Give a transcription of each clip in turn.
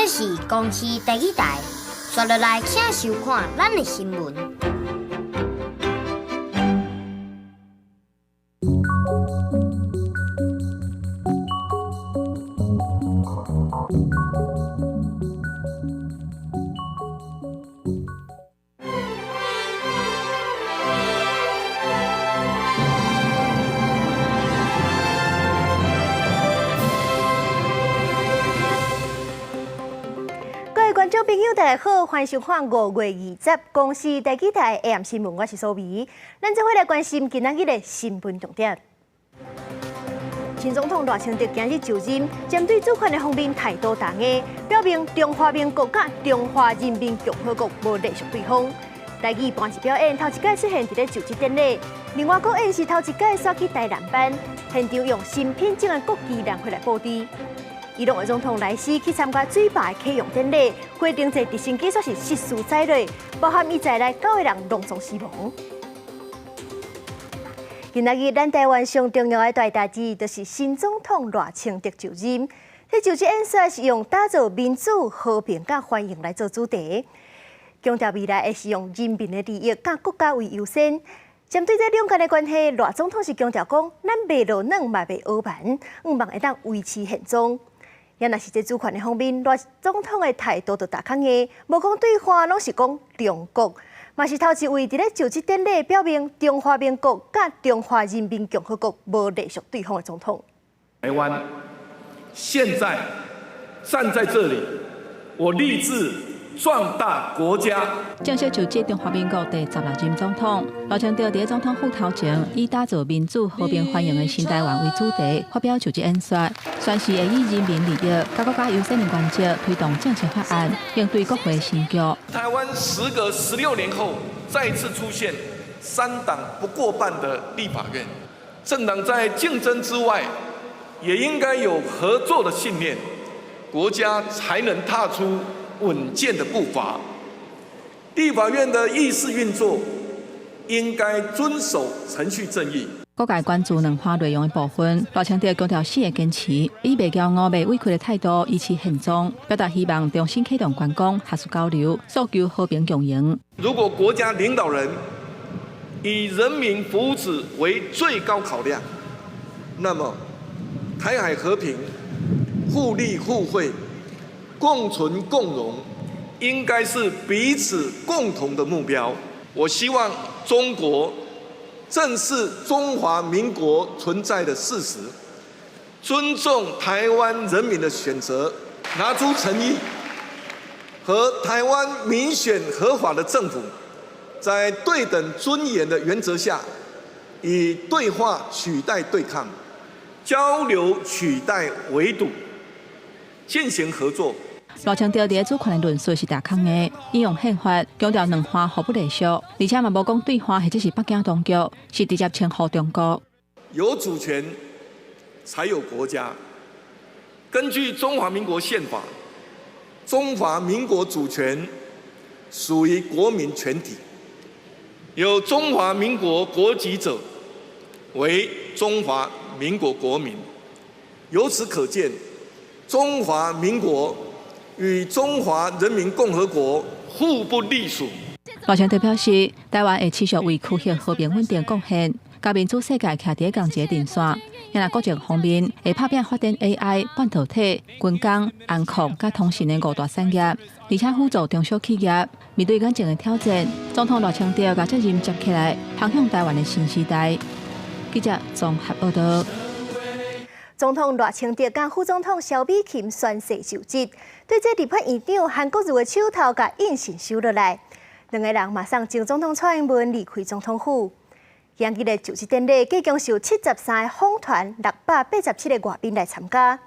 這是公視台語台，紲落來請收看咱的新聞。觀眾朋友，大家好，歡迎收看5月20公視台語台 AM 新聞，我是蘇眉。咱做伙來關心今仔日的新聞重點。前總統賴清德今日就任，針對主權的方面態度強硬，表明中華民國佮中華人民共和國無隸屬對方。台語半日表演頭一擺出現佇咧就職典禮，另外國宴是頭一擺煞去台南辦，現場用新品種的國旗蘭花來佈置。伊朗的總統萊希去參加水壩的啟用典禮，飛行坐直升機煞是失事載落，包含伊在內九個人攏總死亡。今仔日咱台灣上重要的大代誌，就是新總統賴清德就任。這就職演說是用打造民主、和平佮繁榮來做主題，強調未來會是用人民的利益佮國家為優先。針對這兩岸的關係，賴總統是強調講，咱袂落軟嘛袂傲慢，向望會當維持現狀。也若是這主權的方面，賴總統的態度就較硬，無講對話，攏是講中國，嘛是頭一位佇咧就職典禮表明中華民國佮中華人民共和國無隸屬對方的總統。台灣現在站在這裡，我立志壯大國家。正式就職中華民國第16任總統賴清德佇總統府頭前，以打造民主、和平、繁榮的新台灣為主題，發表就職演說，宣示會以人民利益、佮國家優先的原則推動政策法案，應對國會時局。台灣時隔16年後再次出現三黨不過半的立法院，政黨在競爭之外，也應該有合作的信念，國家才能踏出穩健的步伐。立法院的議事運作應該遵守程序正義。各界關注兩岸內容的部分，賴清德強調四個堅持，以袂驕傲、袂委屈的態度維持現狀，表達希望重新啟動觀光、學術交流，訴求和平共贏。如果國家領導人以人民福祉為最高考量，那麼台海和平、互利互惠、共存共榮，應該是彼此共同的目標。我希望中國正視中華民國存在的事實，尊重台灣人民的選擇，拿出誠意，和台灣民選合法的政府，在對等尊嚴的原則下，以對話取代對抗，交流取代圍堵，進行合作。賴清德佇主權的論述是大空的，引用憲法強調兩岸互不隸屬，而且嘛無講對話或者是北京當局，是直接稱呼中國。有主權才有國家。根據中華民國憲法，中華民國主權屬於國民全體，有中華民國國籍者為中華民國國民。由此可見，中華民國與中華人民共和國互不隸屬。賴清德表示，台灣會持續為區域和平穩定貢獻，佮民主世界徛佇仝一個陣線。若國際方面會拍拚發展 AI、半導體、軍工、安控佮通訊的五大產業，而且輔助中小企業面對眼前的挑戰。總統賴清德共責任接起來，航向台灣的新時代。記者綜合報道。總統賴清德佮副總統蕭美琴宣誓就職，對這立法院長韓國瑜的手頭共印信收落來，兩个人嘛送前總統蔡英文離開總統府。今日的就職典禮，計共有73個訪團、687個外賓來參加。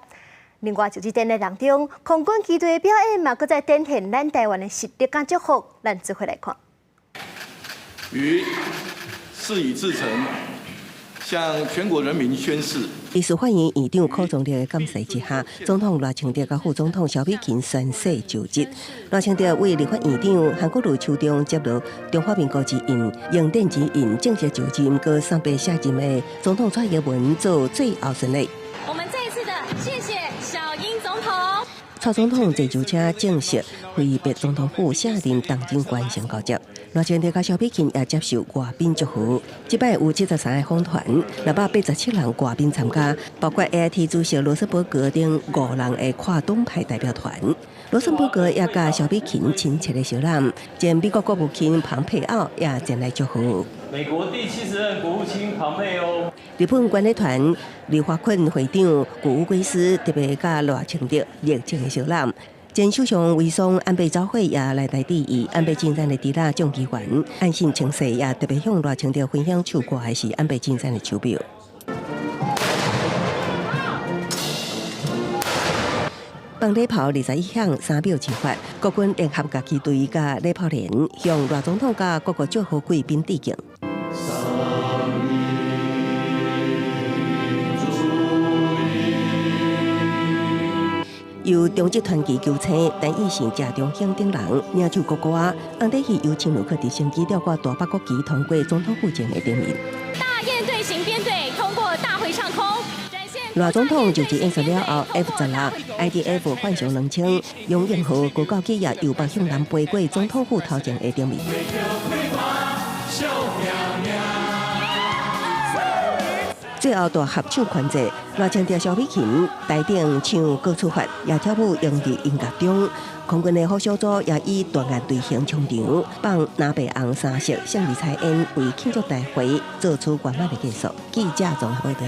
另外，就職典禮當中，空軍機隊的表演嘛，閣再展現咱台灣的實力佮祝福。咱做伙來看。於事已至成，向全國人民宣誓。佇司法院院長柯宗哲的監誓之下，總統賴清德佮副總統蕭美琴宣誓就職。賴清德為立法院長韓國瑜手中接落中華民國之印、榮典之印，正式就任，閣送予卸任的總統蔡英文做最後巡禮。我們再一次的謝謝小英總統。蔡總統坐轎車正式揮別總統府卸任黨政完成交接。賴清德佮蕭美琴也接受外賓祝賀。這擺有73個訪團，687人外賓參加，包括 AIT 主席羅森伯格等五人的跨黨派代表團。羅森伯格也佮蕭美琴親切的相攬，前美國國務卿龐佩奧也前來祝賀。美國第70任國務卿龐佩奧。日本觀禮團李華坤會長谷屋圭司特別佮賴清德熱情的相攬。前首相遺孀安倍昭惠也來台致意，安倍晉三的侄仔眾議員岸信千世也特別向賴清德分享手掛的是安倍晉三的手錶。放禮炮21響，3秒齊發，國軍聯合樂器隊佮禮炮連向賴總統佮各國祝賀貴賓致敬。由中職傳奇球星陳奕迅、謝長興等人領唱國歌，紅底戲由青旅客直升機吊掛大北國旗通過總統府前的頂面。大雁隊形編隊通過大會上空。賴總統就職演說了後，F-16 IDF 幻象2000楊應和高教機也由北向南飛過總統府頭前的頂面。最後大合唱環節，賴清德、蕭美琴台頂唱歌出發，也跳舞融入音樂中。空軍的好小組也以斷崖隊形衝場，放藍白紅三色勝利彩煙，為慶祝大會做出圓滿的結束。記者綜合報導。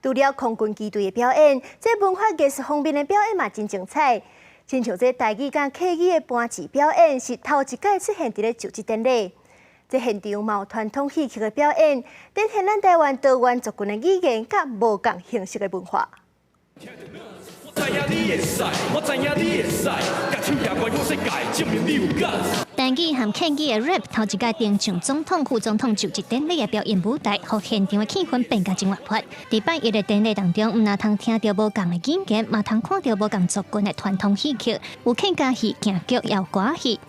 除了空軍機隊的表演，這文化藝術方面的表演嘛真精彩。親像這台語佮客語的班字表演，是頭一擺出現佇咧就職典禮。這現場嘛有傳統戲曲的表演，展現咱台灣多元族群的語言佮無仝形式的文化。台語和客語的 rap 頭一擺登上總統、副總統就職典禮的表演舞台，予現場的氣氛變甲真活潑。佇拜一的典禮當中，毋但通聽著無仝的語言，嘛通看著無仝族群的傳統戲曲，有客家戲、京劇、也有歌戲。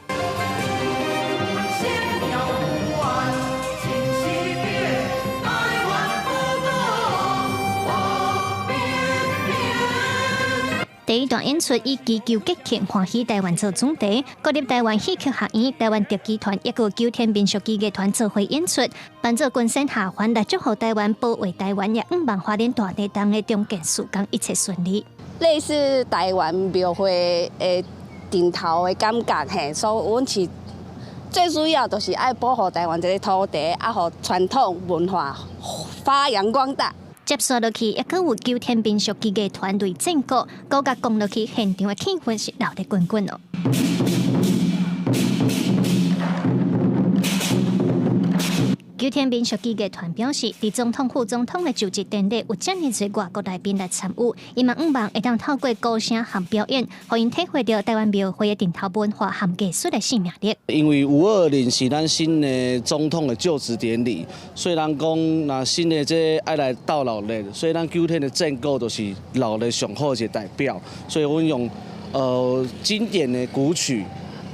第一段演出以祈求吉慶、歡喜台灣做主題，國立台灣戲曲學院、台灣特技團，抑閣九天民俗藝團做伙演出，扮做軍神下凡來祝福台灣、保衛台灣，也向望花蓮大地動的重建事工一切順利。類似台灣廟會的頂頭的感覺，嘿，所以阮是最主要就是愛保護台灣這個土地，啊，予傳統文化發揚光大。接續落去，抑閣有九天民俗藝藝團隊戰鼓，鼓甲講落去，現場的氣氛是鬧熱滾滾哦。九天民俗藝藝團表示，佇總統、副總統的就職典禮有遮爾濟外國來賓來參與，伊嘛向望會當透過歌聲和表演，予𪜶體會著台灣廟會的伝統文化和藝術的生命力。因為520是咱新的總統的就職典禮，所以人講，若新的這愛來鬥鬧熱，所以咱九天的戰鼓就是鬧熱上好一個代表，所以阮用經典的古曲。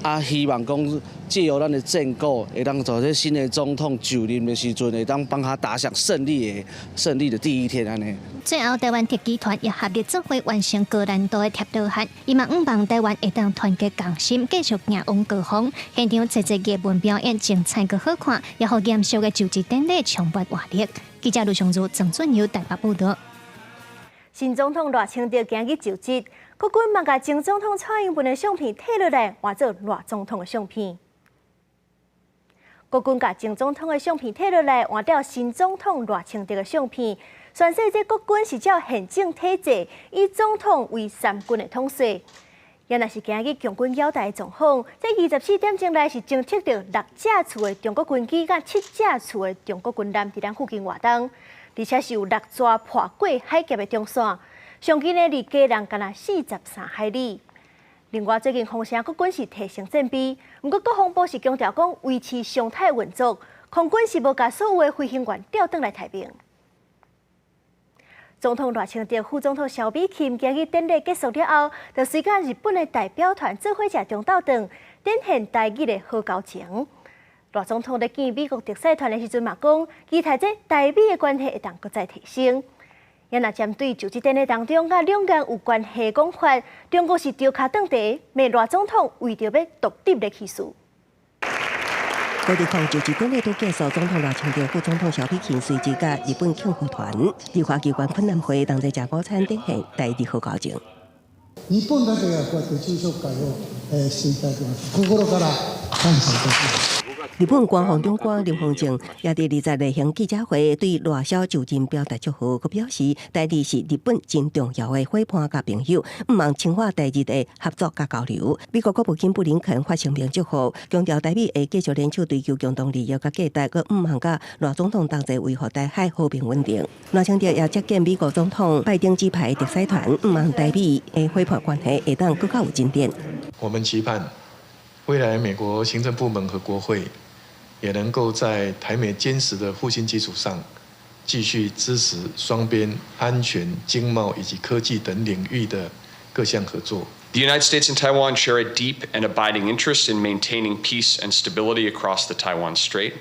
啊，希望講藉由咱的戰鼓，會當在這新的總統就任的時陣，會當幫他打響勝利的第一天按呢。最後，台灣特技團也合力做伙完成高難度的疊羅漢，伊嘛向望台灣會當團結共心，繼續行往高峰。現場濟濟藝文表演精彩閣好看，也予嚴肅的就職典禮充滿活力。記者盧尚如、鄭俊友台北報導。新總統賴清德今日就職。國軍嘛，共前總統蔡英文的相片摕落來，換做賴總統的相片。國軍共前總統的相片摕落來，換掉新總統賴清德的相片。宣示這國軍是照憲政體制，以總統為三軍的統帥。也若是今日共軍繳台的狀況，這24點鐘內是偵測著6架次的中國軍機佮7架次的中國軍艦佇咱附近活動，而且是有6逝破過海峽的中線。上近的離基隆干焦43海里。另外，最近風聲國軍是提升戰備，毋過國防部是強調講維持常態運作，空軍是無共所有的飛行員調轉來待命。總統賴清德、副總統蕭美琴今日典禮結束了後，就隨佮日本的代表團做伙食中晝頓，展現台日的好交情。賴總統咧見美國特使團的時陣嘛講，期待這台美的關係會當閣再提升。也若針對就職典禮當中，佮兩岸有關係講法，中國是著跤轉茶，罵賴總統為著欲獨立咧起事。高鐵控就職典禮拄結束，總統賴清德、副總統蕭美琴隨即佮日本慶賀團立法機關懇談會，同齊食午餐，展現台日好交情。日本だけがこうやって昼食会をしていただきます。心から感謝いたします。日本官房長官林芳正也佇20例行記者會對賴蕭就任表達祝賀，閣表示台日是日本真重要的夥伴佮朋友，向望深化台日的合作佮交流。美國國務卿布林肯發聲明祝賀，強調台美會繼續聯手追求共同利益佮價值，閣向望佮賴總統同齊維護台海和平穩定。賴清德也接見美國總統拜登指派特使團，向望台美的夥伴關係會當閣較有進展。我們期盼未來美國行政部門和國會也能夠在台美堅實的互信基礎上，繼續支持雙邊安全、經貿以及科技等領域的各項合作。 The United States and Taiwan share a deep and abiding interest in maintaining peace and stability across the Taiwan Strait,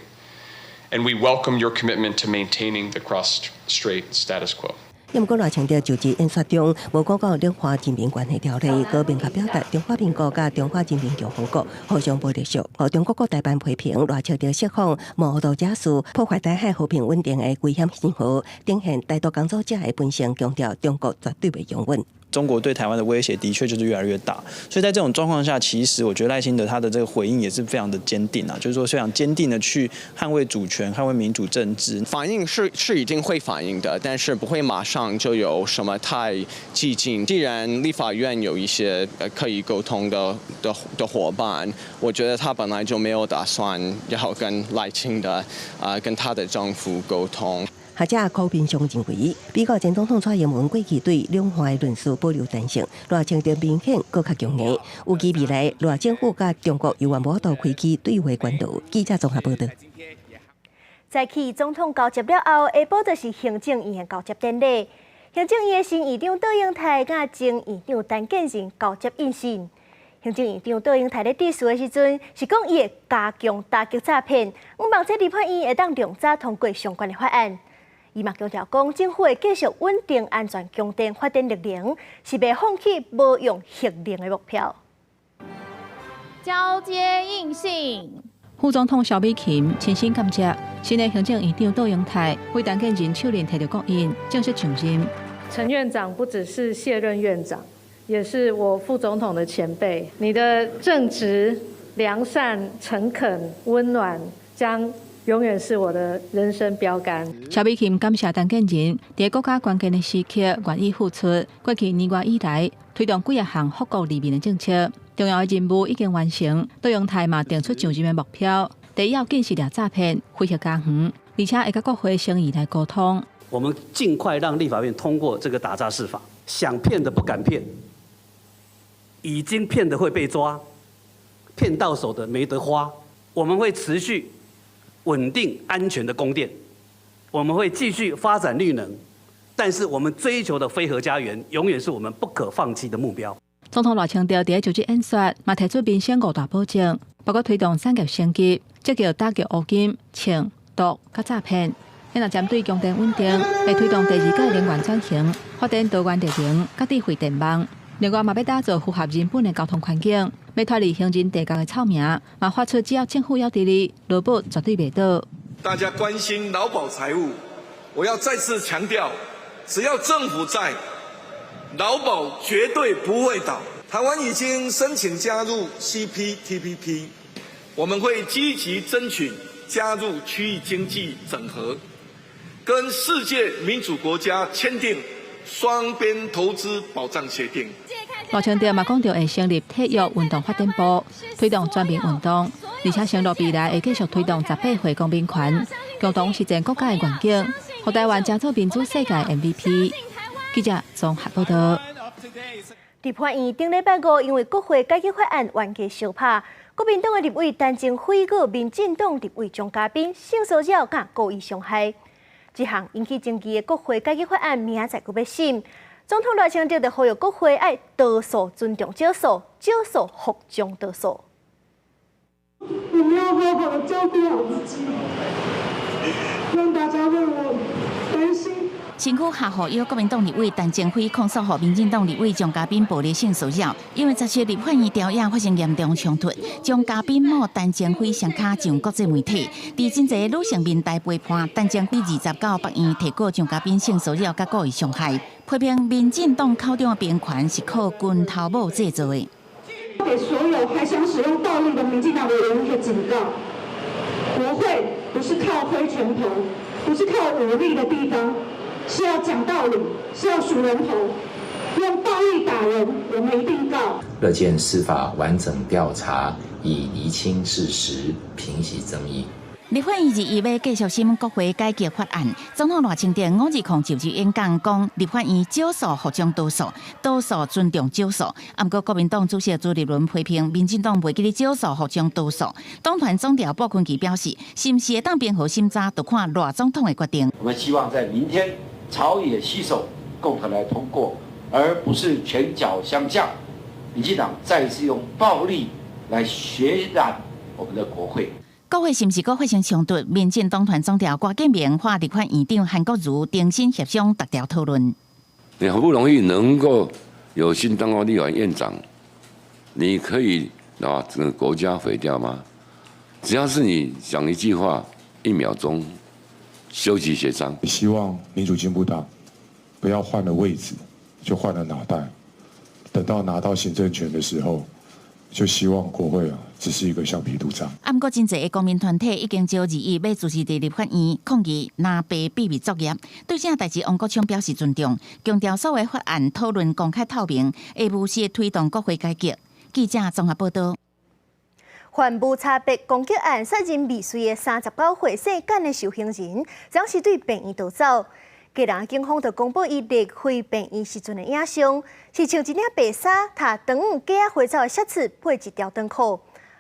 and we welcome your commitment to maintaining the cross-strait status quo. 毋過賴清德就職演說中，無講到兩岸人民關係條例，閣明確表達中華民國佮中華人民共和國互相無隸屬。予中國國台辦批評賴清德釋放冒冒惹事、破壞台海和平穩定的危險信號，展現台獨工作者的本性，強調中國絕對袂容忍。中國對台灣的威脅的確就是越來越大，所以在這種狀況下，其實我覺得賴清德他的這個回應也是非常的堅定啊，就是說非常堅定的去捍衛主權、捍衛民主政治。反應是一定會反應的，但是不會馬上就有什麼太激進。既然立法院有一些可以溝通的夥伴，我覺得他本來就沒有打算要跟賴清德啊跟他的政府溝通。學者柯平松認為，美國前總統蔡英文過去對兩岸的論述保留彈性，賴清德明顯閣較強硬。預計未來賴政府佮中國猶原無法度開啟對話管道。記者綜合報道。在去總統交接了後，下晡就是行政院的交接典禮。行政院的新院長卓榮泰佮前院長陳建仁交接印信。行政院長卓榮泰咧致辭的時陣，是講伊會加強打擊詐騙，向望這立法院會當量早通過相關的法案。伊嘛強調講，政府會繼續穩定安全供電發展綠能，是袂放棄無用核能的目標。交接印信。副總統蕭美琴親身感謝新的行政院長卓榮泰為陳建仁手裡提著國印，正式上任。陳院長不只是卸任院長，也是我副總統的前輩。你的正直、良善、誠懇、溫暖，將永遠是我的人生標杆。蕭美琴感謝陳建仁，佇國家關鍵的時刻願意付出。過去年外以來，推動幾仔項福國利民的政策，重要的任務已經完成。卓榮泰嘛定出上任的目標，第一要緊是掠詐騙、非核家園，而且會佮國會聲意來溝通。我們盡快讓立法院通過這個打詐釋法，想騙的不敢騙，已經騙的會被抓，騙到手的沒得花。我們會持續穩定安全的供電，我們會繼續發展綠能，但是我們追求的非核家園，永遠是我們不可放棄的目標。總統賴清德佇就職演說，嘛提出民生五大保證，包括推動產業升級，積極打擊烏金、銃、毒佮詐騙。若針對供電穩定，會推動第二屆能源轉型，發展多元綠能、佮智慧電網。另外嘛，欲打造符合人本的交通環境，欲脫離行人地獄的臭名，嘛發出只要政府猶佇咧，勞保絕對袂倒。大家關心勞保財務，我要再次強調，只要政府在，勞保絕對不會倒。台灣已經申請加入 CPTPP，我們會積極爭取加入區域經濟整合，跟世界民主國家簽訂雙邊投資保障協定。賴清德嘛講著會成立體育運動發展部，推動全民運動，而且承諾未來會繼續推動18歲公民權，共同實現國家的願景，予台灣成做民主世界 MVP。記者綜合報道。立法院頂禮拜五因為國會改革法案冤家相拍，國民黨的立委陳澄飛閣民進黨立委鍾嘉賓性騷擾佮故意傷害，這項引起爭議的國會改革法案明仔載閣欲審。總統賴清德就呼籲國會愛多數尊重少數，少數服從多數。我沒有好好的照顧好自己，讓大家為我擔心。身軀下予約國民黨立委陳清輝控訴予民進黨立委張嘉賓暴力性騷擾，因為十七立法院調影發生嚴重衝突，張嘉賓某陳清輝雙跤上國際媒體，佇真濟女性面台陪判陳清輝29北院提告張嘉賓性騷擾佮故意傷害，批評民進黨口中的平權是靠拳頭母製造的。給所有還想使用暴力的民進黨委員一個警告：國會不是靠揮拳頭，不是靠武力的地方。是要講道理，是要數人頭，用暴力打人，我們一定告。樂見司法完整調查，以釐清事實，平息爭議。立法院21欲繼續審國會改革法案，總統賴清德520就職演講講，立法院少數服從多數，多數尊重少數。毋過國民黨主席朱立倫批評民進黨袂記得少數服從多數。黨團總召傅崐萁表示，是毋是會當平和審查，就看賴總統的決定。我們希望在明天朝野攜手，共同來通過，而不是拳腳相向。民進黨再次用暴力來血染我們的國會。國會是毋是閣發生衝突？民進黨團總召郭建明和立法院長韓國瑜重新協商逐條討論。你好不容易能夠有幸當到立法院長，你可以把整個國家毀掉嗎？只要是你講一句話，一秒鐘休息協商。希望民主進步黨不要換了位置就換了腦袋，等到拿到行政權的時候，就希望國會啊，只是一個橡皮圖章。啊，毋過真濟的公民團體已經招21欲組織佇立法院抗議藍白秘密作業。對這代誌，王國昌表示尊重，強調所有法案討論公開透明，會務實推動國會改革。記者綜合報道。犯無差別攻擊案殺人未遂的39歲姓簡的受刑人，昨時對病院逃走。基隆警方就公布伊離開病院時陣的影像，是穿一領白衫，踏長短雞仔花草的靴子，配一條長褲。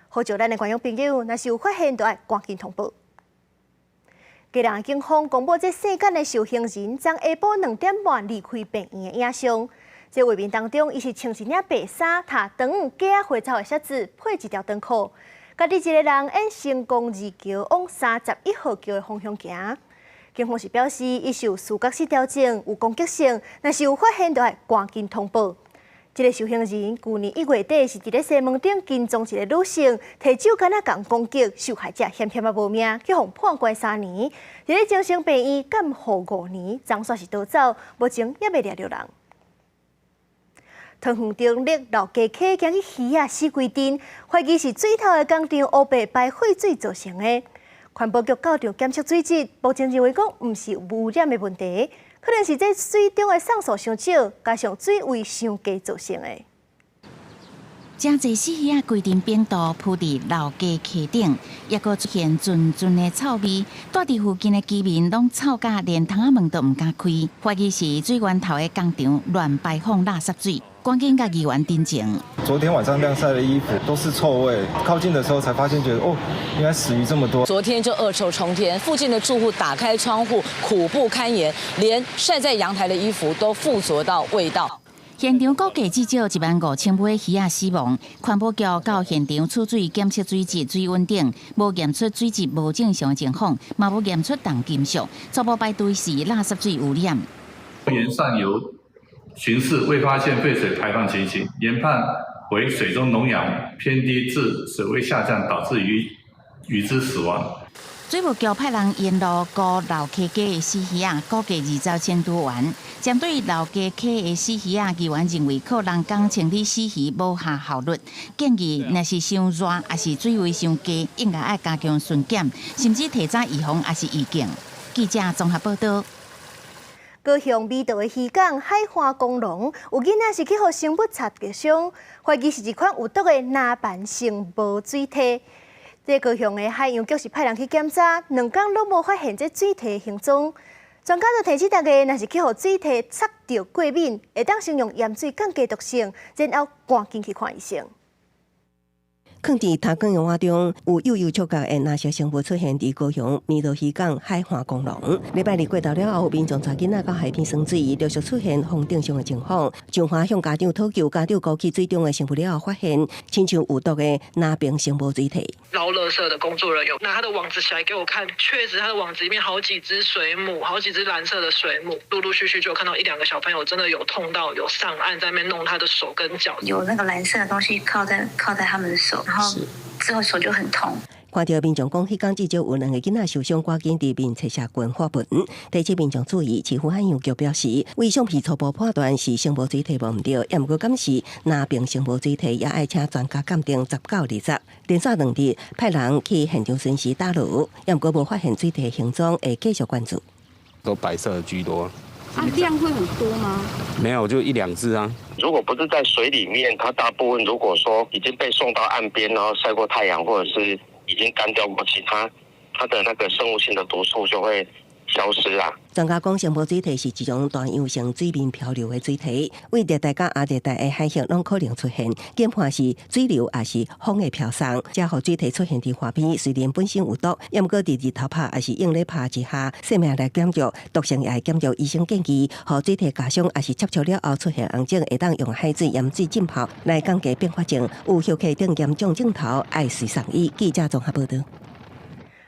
呼籲咱的觀眾朋友，若是有發現，就愛趕緊通報。基隆警方公布這姓簡的受刑人，昨下晡2點半離開病院的影像。這畫面當中，伊是穿一領白衫，踏長雞仔花草的靴子，配一條長褲。家己一个人沿成功二橋往31號橋的方向行。警方是表示，伊受思覺失調症，有攻擊性，若是有發現，就愛趕緊通報。這个受刑人舊年1月底是佇咧西門町跟蹤一个女性，提手竿仔共攻擊，受害者險險仔無命，去予判關3年。佇咧精神病院監護5年，昨煞是逃走，目前猶未掠著人。桃園中壢老街溪今日魚仔死規陣，懷疑是水頭的工廠烏白排廢水造成的。環保局到場檢測水質，目前認為講毋是污染的問題，可能是這水中的酵素傷少，加上水位傷低造成的。誠濟死魚仔規陣反肚浮佇老街溪頂，抑閣出現陣陣的臭味，住佇附近的居民攏臭甲連窗仔門都毋敢開，懷疑是水源頭的工廠亂排放垃圾水，趕緊共議員陳情。昨天晚上晾曬的衣服都是臭味，靠近的時候才發現，覺得哦，原來死魚這麼多。昨天就惡臭沖天，附近的住戶打開窗戶，苦不堪言，連曬在陽台的衣服都附着到味道。現場估計至少1萬5千尾魚仔死亡。環保局到現場取水檢測水質、水溫等，無驗出水質無正常的情況，嘛無驗出重金屬，初步排除是垃圾水污染。沿上游巡視未發現廢水排放情形，研判為水中溶氧偏低致水位下降，導致魚隻死亡。水務局派人沿路估老溪底的死魚仔，估計20千多元。針對老街溪的死魚仔，議員認為靠人工清理死魚無效效率，建議若是傷熱，抑是水位傷低，應該愛加強巡檢，甚至提早預防抑是預警。記者綜合報道。高雄美道的漁港海岸公農有囡仔是去予生物插著傷，懷疑是一款有毒的藍盤生無水蛻。這高雄的海洋局是派人去檢查，2工攏無發現這水蛻行蹤。專家就提醒大家，若是去予水蛻插著過敏，會當先用鹽水降低毒性，然後趕緊去看醫生。囥佇頭光的碗中，有幼幼觸角的藍色生物出現佇高雄美羅漁港海岸公園。禮拜二過頭了後，民眾帶囡仔到海邊耍水，陸續出現封頂上的情況。彰化向家長討求，家長勾起水中的生物了後，發現親像有毒的藍冰生物水體。撈垃圾的工作人員拿他的網子起來給我看，確實他的網子裡面好幾隻水母，好幾隻藍色的水母，陸陸續續就看到一兩個小朋友真的有痛到有上岸在那邊弄他的手跟腳，有那個藍色的東西靠在他們的手，然後之後手就很痛。看著民眾講，彼工至少有兩個囡仔受傷，趕緊佇面冊社群發文，提醒民眾注意。市府海洋局表示，為相片初步判斷是生物水體無毋對，也毋過敢是藍冰生物水體，也愛請專家鑑定19到20。連續2日派人去現場巡視打撈，也毋過無發現水體行蹤，會繼續關注。都白色的居多。啊，量會很多嗎？沒有，就一兩隻啊。如果不是在水裡面，它大部分如果說已經被送到岸邊，然後曬過太陽，或者是已經乾掉過，其他它的那個生物性的毒素就會消失啊。專家講，生物水體是一種大洋性水面漂流的水體，為熱帶佮亞熱帶的海域攏可能出現。研判是水流抑是風的飄送，這予水體出現佇岸邊，雖然本身有毒，也毋過佇日頭曬抑是用力拍之下，生命來減弱，毒性也會減弱。醫生建議，予水體咬傷抑是接觸了後出現紅腫，會當用海水鹽水浸泡來降低併發症。有休克等嚴重症頭，愛隨送醫。記者綜合報導。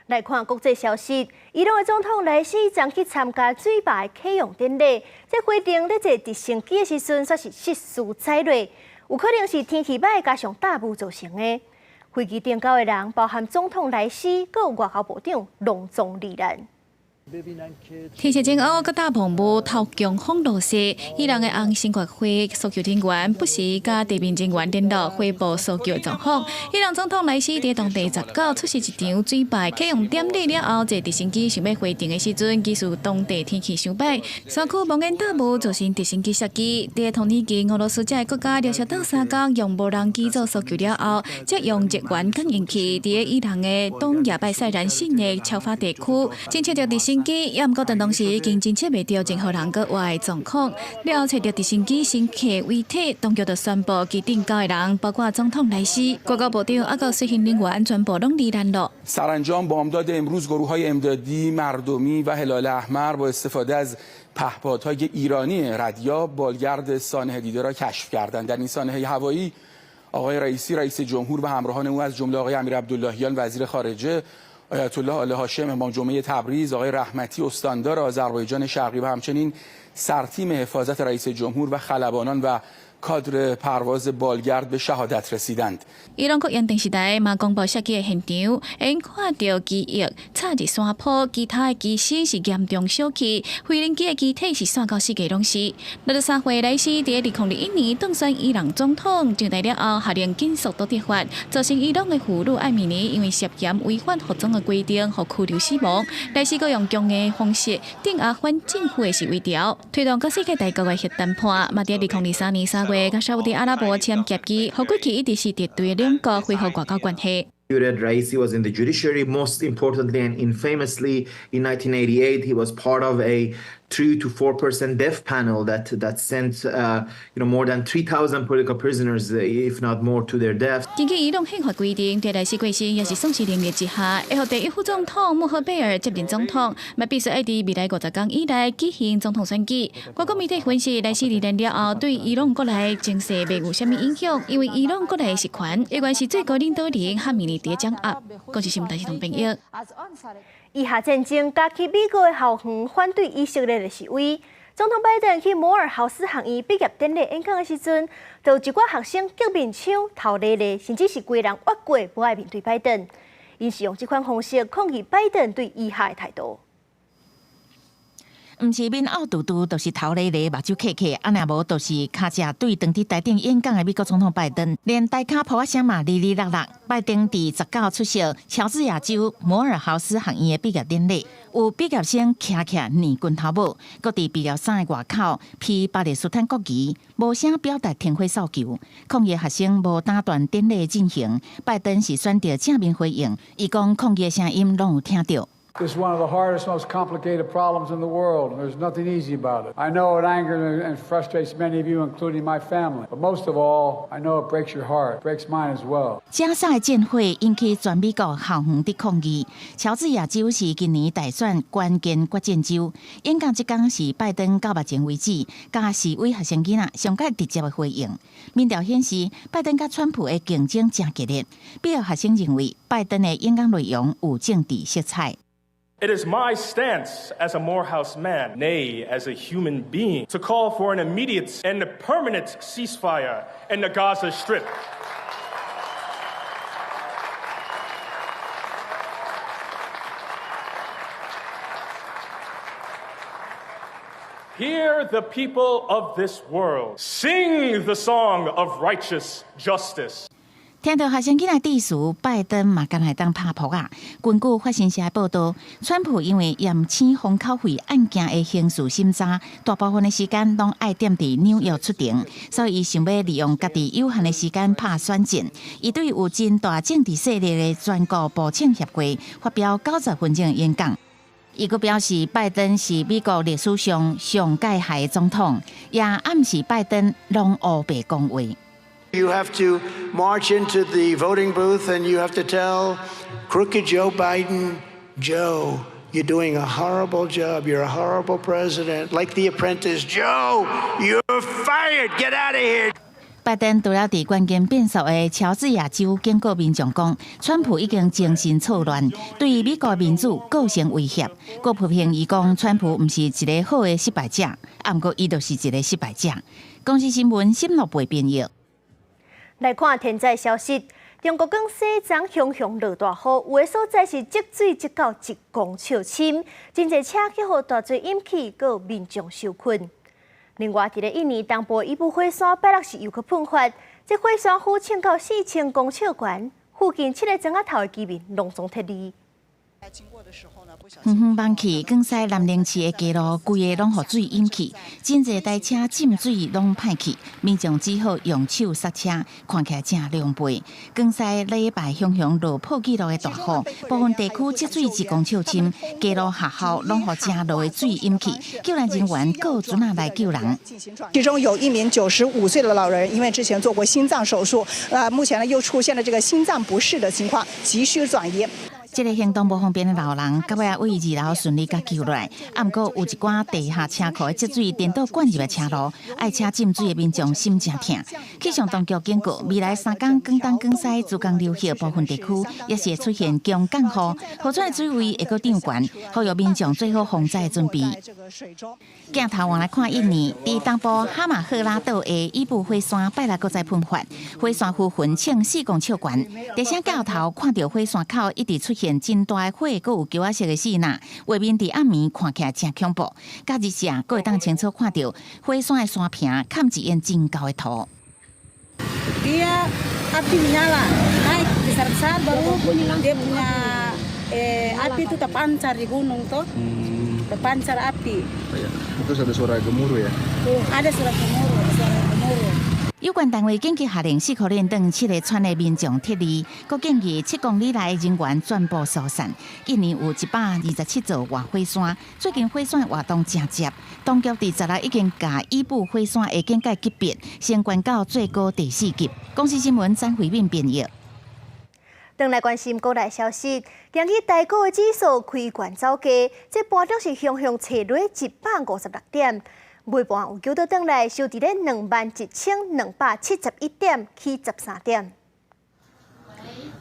來看國際消息，伊朗的總統萊西昨去參加水壩的啟用典禮，這飛行咧坐直升機的時陣，煞是失事載落，有可能是天氣䆀加上大霧造成的。飛機頂九个人，包含總統萊西，閣有外交部長，攏總罹難。天色真烏，閣大薄霧，透強風落雪。伊朗的紅新月會搜救人員不時佮地面人員聯絡匯報搜救狀況。伊朗總統萊西佇當地19出席一場水壩啟用典禮了後，坐直升機想欲飛行的時陣，疑似當地天氣傷䆀，山區蒙煙大霧造成直升機摔機。佇同年期，俄羅斯這个國家連續倒3工用無人機做搜救了後，則用熱源感應器佇伊朗的東亞拜塞蘭省的喬法地區偵測著直升機，也毋過當時已經偵測袂著任何人閣活的狀況。了後揣著直升機乘客遺體，當局就宣布機頂九个人，包括總統萊西、外交部長，抑閣隨行人員全部攏罹難咯。 سرانجام بامداد امروز گروه های امدادی مردمی و هلال احمر با استفاده از پهپادهای ایرانی ردیاب بالگرد سانحه دیده را کشف کردند. در این سانحه هوایی آقای رئیسی رئیس جمهور و همراهان او از جمله آقای امیر عبداللهیان وزیر خارجه، آیت الله آل هاشم امام جمعه تبریز، آقای رحمتی استاندار آذربایجان شرقی و همچنین سرتیم حفاظت رئیس جمهور و خلبانان و کادر پرواز بالگرد به شهادت رسیدند. 伊朗國營電視台嘛公布摔機的現場，會看著機翼插入山坡，其他的機身是嚴重燒去，飛行機的機體是散到四界攏是。63歲萊西佇2021年當選伊朗總統，上台了後下令緊縮土地法，造成伊朗的婦女艾米尼因為涉嫌違反服裝的規定，予拘留死亡。萊西閣用強硬的方式鎮壓反政府的示威潮，推動佮世界大國的核談判。嘛佇2023年3月，佮沙烏地阿拉伯簽協議，予過去一直是敵對的兩國恢復外交關係。 Raisi was in the judiciary, most importantly and infamously in 1988, he was part of a 3 to 4 person death panel that sent more than 3,000 political prisoners, if not more, to their death. 根據伊朗憲法規定，佇萊西過身抑是喪失能力之下，會予第一副總統穆赫貝爾接任總統，嘛必須愛佇未來50工以內舉行總統選舉。外國媒體分析，萊西離任了後，對伊朗國內情勢袂有啥物影響，因為伊朗國內實權猶原是最高領導人哈米尼佇掌握。國際新聞台視同編譯。以哈戰爭加劇美國的校園反對以色列的示威。總統拜登去摩爾豪斯學院畢業典禮演講的時陣，就有一寡學生激面槍、頭咧咧，甚至是規人越過，無愛面對拜登。𪜶是用這款方式抗議拜登對以哈的態度。毋是面漚嘟嘟，就是頭咧咧，目睭瞌瞌，啊若無就是跤跡對當佇台頂演講的美國總統拜登，連台跤噗仔聲嘛哩哩落落。拜登佇19出席喬治亞州摩爾豪斯學院的畢業典禮，有畢業生徛起來捏拳頭母，閣佇畢業衫的外口披巴勒斯坦國旗，無聲表達停火訴求。抗議學生無打斷典禮進行，拜登是選擇正面回應，伊講抗議聲音攏有聽著。This is one of the hardest, most complicated problems in the world, and there's nothing easy about it. I know it angers and frustrates many of you, including my family. But most of all, I know it breaks your heart, breaks mine as well. 加沙的戰火引起全美國校園的抗議。喬治亞州是今年大選關鍵決戰州，演講這工是拜登到目前為止佮示威學生囡仔上較直接的回應。民調顯示，拜登佮川普的競爭誠激烈。比較學生認為，拜登的演講內容有政治色彩。 It is my stance as a Morehouse man, nay, as a human being, to call for an immediate and permanent ceasefire in the Gaza Strip. Hear the people of this world sing the song of righteous justice. 聽著學生囡仔致詞，拜登嘛敢會當拍噗仔。根據法新社報道，川普因為嚴請封口費案件的刑事審查，大部分的時間攏愛踮佇紐約出庭，所以伊想欲利用家己有限的時間拍選戰。伊對有真大政治勢力的全國步槍協會發表90分鐘的演講。伊閣表示，拜登是美國歷史上上蓋害的總統，也暗示拜登攏烏白講話。 You have to march into the voting booth and you have to tell crooked Joe Biden, "Joe, you're doing a horrible job. You're a horrible president. Like The Apprentice, Joe, you're fired. Get out of here." 拜登除了佇關鍵變數的喬治亞州警告民眾講，川普已經精神錯亂，對美國民主構成威脅。閣批評伊講，川普毋是一个好的失敗者，毋過伊就是一个失敗者。公視新聞沈樂貝編譯。來看天災消息，中國廣西昨雄雄落大雨，有的所在是積水積到1公尺深，真濟車去予大水淹去，閣有民眾受困。另外，佇咧印尼東部伊布火山拜六是又閣噴發，這火山灰衝到4000公尺懸，附近七个庄仔頭的居民攏總撤離。遠遠望去，廣西南寧市的街路規个攏予水淹去，真濟台車浸水攏歹去，民眾只好用手剎車，看起來誠狼狽。廣西禮拜雄雄落破紀錄的大雨，部分地區積水1公尺深，街路學校攏予誠濁的水淹去，救援人員閣船仔來救人。其中有一名95歲的老人，因為之前做過心臟手術，目前呢又出現了這個心臟不適的情況，急需轉移。這个行動無方便的老人，到尾仔對二樓順利共救落來。啊，毋過有一寡地下車庫的積水顛倒灌入來車路，愛車浸水的民眾心誠疼。氣象當局警告，未來3工廣東、廣西、珠江流域部分地區也是會出現強降雨，河川的水位會閣漲懸，呼籲民眾做好防災準備。鏡頭往來看印尼，佇東部哈馬赫拉島的伊布火山拜六閣再噴發，火山灰雲衝4公尺懸。佇攝鏡頭看著火山口一直出現真大的火，閣有球仔色的爍爁，畫面佇暗暝看起來誠恐怖。佮日時閣會當清楚看著火山的山坪，崁一張真高的圖。 Dia api menyala, naik besar-besar baru dia punya api itu terpancar di gunung tuh, terpancar api. Terus ada suara gemuruh ya? Ada suara gemuruh, suara gemuruh. 有關單位緊急下令四箍連轉七个村的民眾撤離，閣建議7公里內人員全部疏散。印尼有127座活火山，最近火山活動誠濟，當局佇十六已經共伊布火山的警戒級別升懸到最高第四級。公視新聞詹慧敏編譯。轉來關心國內消息，今日台股的指數開懸走低，這盤中是雄雄斜落156點。尾盤有救倒轉來，收佇咧21,271點，起13點。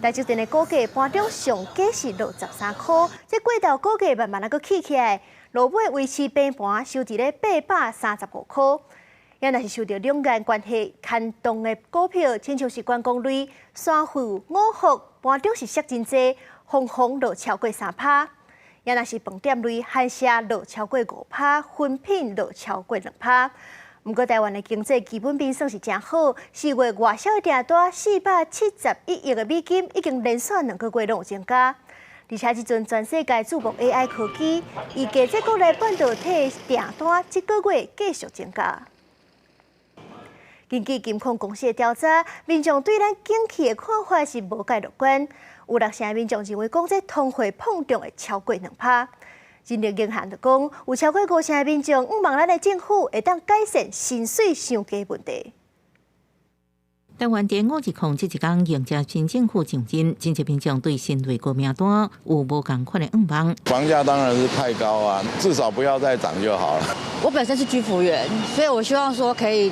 台積電的股價盤中上低是63箍，這過頭股價慢慢仔閣起起來，落尾維持平盤，收佇咧835箍。也若是受著兩岸關係牽動的股票，親像是觀光類、三富、五福，盤中是摔真濟，紛紛落超過3%。也若是飯店類，寒舍落超過5%，薰品落超過2%。毋過台灣的經濟基本面算是誠好，4月外銷訂單471億的美金，已經連續兩個月攏有增加。而且這陣全世界注目 AI 科技，預計這國內半導體訂單這個月繼續增加。根據金控公司的調查，民眾對咱景氣的看法是無蓋樂觀。有六成民眾認為講這通貨膨脹會超過2%。人力銀行就講，有超過五成的民眾向望咱的政府會當改善薪水傷低問題。台灣佇5·20這一工迎接新政府上任，真濟民眾對新內閣名單有無仝款的願望。房價當然是太高啊，至少不要再漲就好了。我本身是居服員，所以我希望說可以，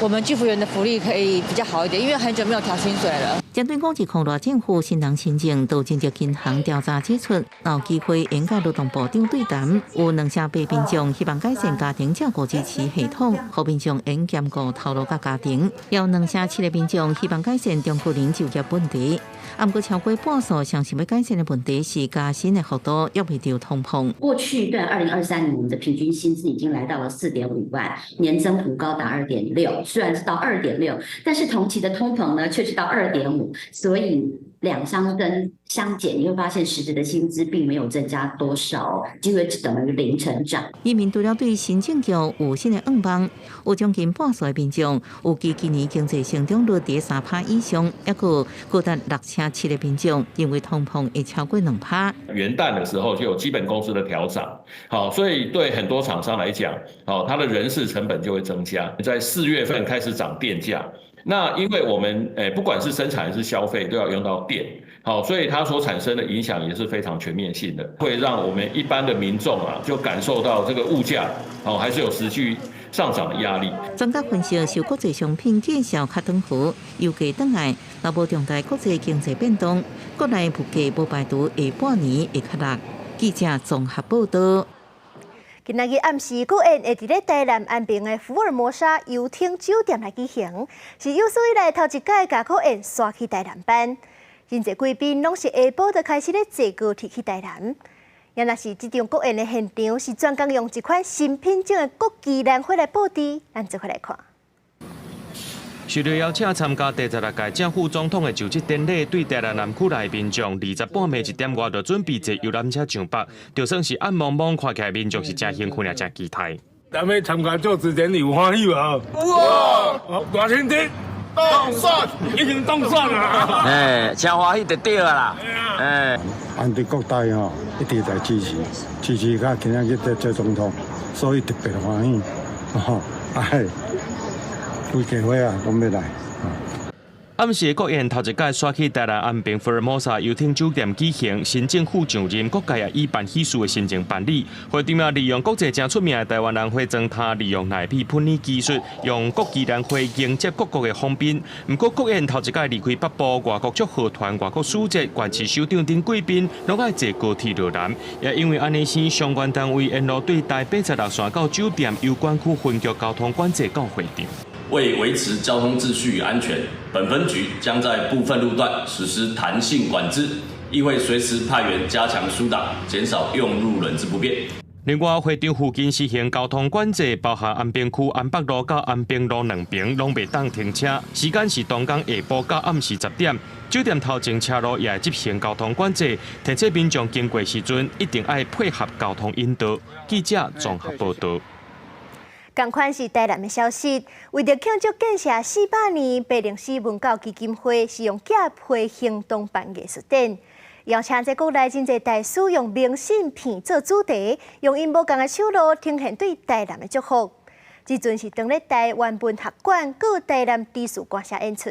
我們居服員的福利可以比較好一點，因為很久沒有調薪水了。針對5·20賴政府新人新政，都真濟銀行調查指出，有機會應佮勞動部長對談，有28%民眾希望改善家庭照顧支持系統，予民眾會兼顧頭路佮家庭；有27%的民眾希望改善中高齡就業問題。啊，毋過超過半數相信欲改善的問題是加薪的幅度約袂著通膨。過去一段2023年，我們的平均薪資已經來到了4.5萬，年增幅高達2.6，雖然是到2.6，但是同期的通膨呢，卻是到2.5，所以兩相增相減，你會發現實質的薪資並沒有增加多少，幾乎只等於零成長。移民除了對新政局有新的願望，有將近半數的民眾預計今年經濟成長率佇3趴以上，抑閣高達67%的民眾認為通膨會超過2趴。元旦的時候就有基本工資的調漲，好，所以對很多廠商來講，好，它的人事成本就會增加。在4月份開始漲電價，那因為我們不管是生產還是消費都要用到電，好，所以它所產生的影響也是非常全面性的，會讓我們一般的民眾啊就感受到這個物價哦還是有持續上漲的壓力。專家分析，受國際商品價數較轉好，油價轉來，若無重大國際經濟變動，國內物價無排除下半年會較落。記者綜合報導。今仔日暗時，國宴會佇咧台南安平的福爾摩沙遊艇酒店來舉行，是有史以來頭一擺共國宴徙去台南辦。真濟貴賓攏是下晡就開始咧坐高鐵去台南。也若是這場國宴的現場，是專工用一款新品種的國旗蘭花來佈置，咱做伙來看。受到邀請參加第16屆正副總統的就職典禮，對台南南區來民眾20半暝1點外就準備坐遊覽車上北，就算是暗濛濛，看起來民眾是誠興奮也誠期待。咱欲參加就職典禮有歡喜無？有。賴清德當選，已經當選啦。哎，誠歡喜就對啦。哎，安對國大吼一直在支持，支持到今仔日得做總統，所以特別歡喜。吼，哎。規家伙啊，攏欲來。暗時國宴頭一擺徙去台南安平福爾摩沙遊艇酒店舉行，新政府上任，各界也以辦喜事的心情辦理。會場也利用國際誠出名的台灣蘭花裝塔，利用奈米噴染技術，用國旗蘭花迎接各國的訪賓。毋過國宴頭一擺離開北部，外國祝賀團、外國使節、縣市首長等貴賓，攏愛坐高鐵落南。也因為按呢，相關單位沿路對台86線到酒店遊管區分局交通管制到會場。為維持交通秩序與安全，本分局將在部分路段實施彈性管制，亦會隨時派員加強疏導，減少用路人之不便。另外，會場附近實行交通管制，包含安平區安北路佮安平路兩邊攏袂當停車，時間是當工下晡到暗時10點。酒店頭前車路也會執行交通管制，提醒民眾經過時陣一定愛配合交通引導。記者綜合報導。仝款是台南的消息，為著慶祝建社400年，白靈絲文教基金會是用寄批行動辦藝術展，邀請這國內真濟大師用明信片做主題，用𪜶無仝的手路呈現對台南的祝福。這陣是當咧台灣文學館佮台南知事館舍演出。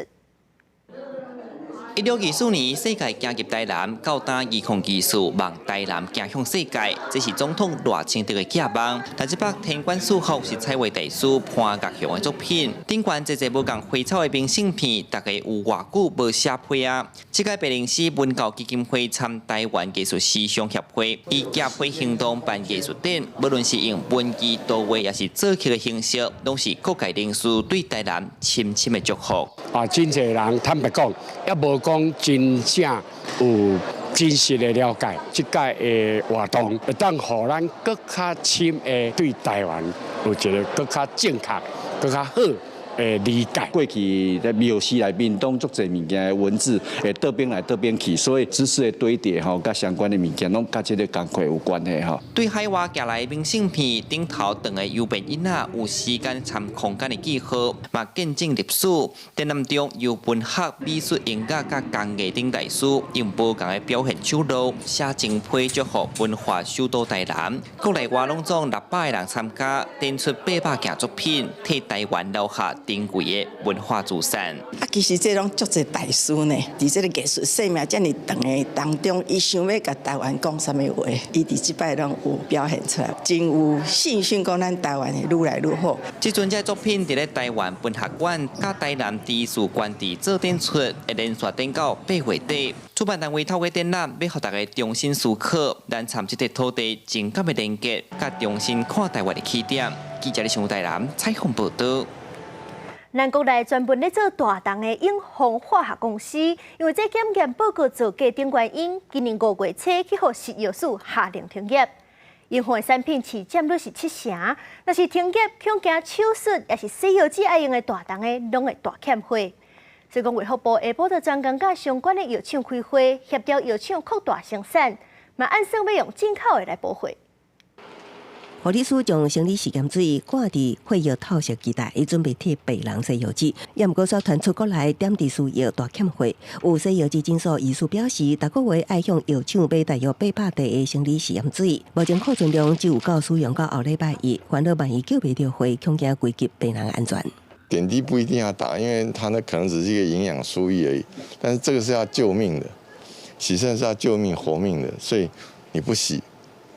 1924年，世界行入台南，到今2024，望台南行向世界，這是總統賴清德的寄望。但這幅天官賜福是彩畫大師潘岳雄的作品。頂懸濟濟無仝花草的明信片，大家有偌久無寫批啊？這屆白靈絲文教基金會參台灣藝術師商協會，以寄批行動辦藝術展，無論是用文字、圖畫，抑是作曲的形式，攏是各界人士對台南深深的祝福。啊，真濟人坦白講，猶無講真正有真實的了解，這屆的活動會當予咱閣較深的對台灣有一個閣較正確、閣較好的理解。過去佇廟司內面，攏足濟物件的文字會倒邊來倒邊去，所以知識的堆疊吼，佮相關的物件攏佮這个工課有關係吼。對海外寄來明信片頂頭長的郵便印仔，有時間參空間的記號，嘛見證歷史。展覽中由文學、美術、音樂佮工藝等大師用無仝的表現手路，寫情批祝福文化首都台南。國內外攏總600個人參加，展出800件作品，替台灣留下珍貴的文化資產。啊，其實這攏足濟大師呢，佇這個藝術生命遮爾長的當中，伊想欲共台灣講啥物話，伊佇這擺攏有表現出來，真有信心講咱台灣會愈來愈好。這陣這作品佇咧台灣文學館佮台南知事館佇做展出，會連續展到8月底。主辦單位透過展覽，欲予大家重新思考，咱參這塊土地情感的連結，佮重新看台灣的起點。記者李新台南採訪報導。咱國內專門咧做大動的永豐化學公司，因為這檢驗報告造假等原因，今年5月初去予食藥署下令停業。永豐的產品市佔率是7成，若是停業，恐驚手術抑是洗藥水愛用的大動的，攏會大欠貨。所以講，衛福部下晡就專工佮相關的藥廠開會，協調藥廠擴大生產，嘛按算欲用進口的來補貨。護理師將生理食鹽水掛佇血液透析機內，伊準備替病人洗藥劑。也毋過煞傳出國內點滴輸藥大欠貨。有洗藥劑診所醫師表示，逐個月愛向藥廠買大約800袋的生理食鹽水，目前庫存量只有夠使用到後禮拜一。煩惱萬一叫袂著貨，恐驚危及病人安全。點滴不一定要打，因為它那可能只是一個營養輸液而已。但是這個是要救命的，洗腎是要救命活命的，所以你不洗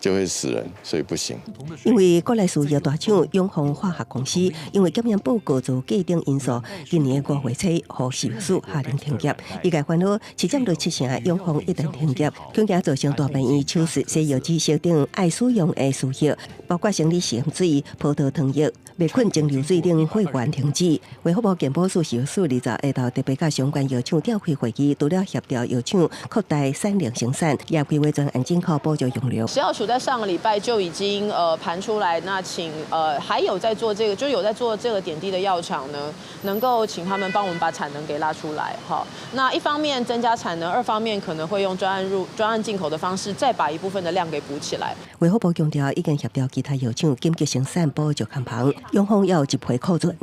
就會死人，所以不行。因為國內輸藥大廠永豐化學公司，因為檢驗報告造假等因素，今年5月初予食藥署下令停業。醫界煩惱，市佔率7成的永豐一旦停業，恐驚造成大病院手術、洗藥劑設等愛使用的輸液，包括生理食鹽水、葡萄糖液、滅菌蒸餾水等貨源停止。衛福部健保署食藥署20下晝特別佮相關藥廠召開會議，除了協調藥廠擴大產量生產，也規劃專案進口補助用量。食藥署在上個禮拜就已經盤出來，那請還有在做這個，就有在做這個點滴的藥廠呢，能夠請他們幫我們把產能給拉出來，哈。那一方面增加產能，二方面可能會用專案進口的方式，再把一部分的量給補起來。衛福部強調，已經協調其他藥廠緊急生產補助空棚，永豐也有一批庫存，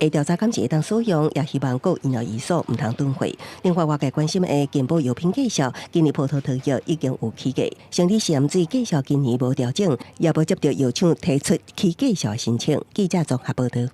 會調查敢是會當使用，也希望各醫療院所毋通囤貨。另外，外界關心的健保藥品價數，今年葡萄糖藥已經有起價，生理食鹽水價數今年無調整，也無接到藥廠提出起價數的申請。記者綜合報導。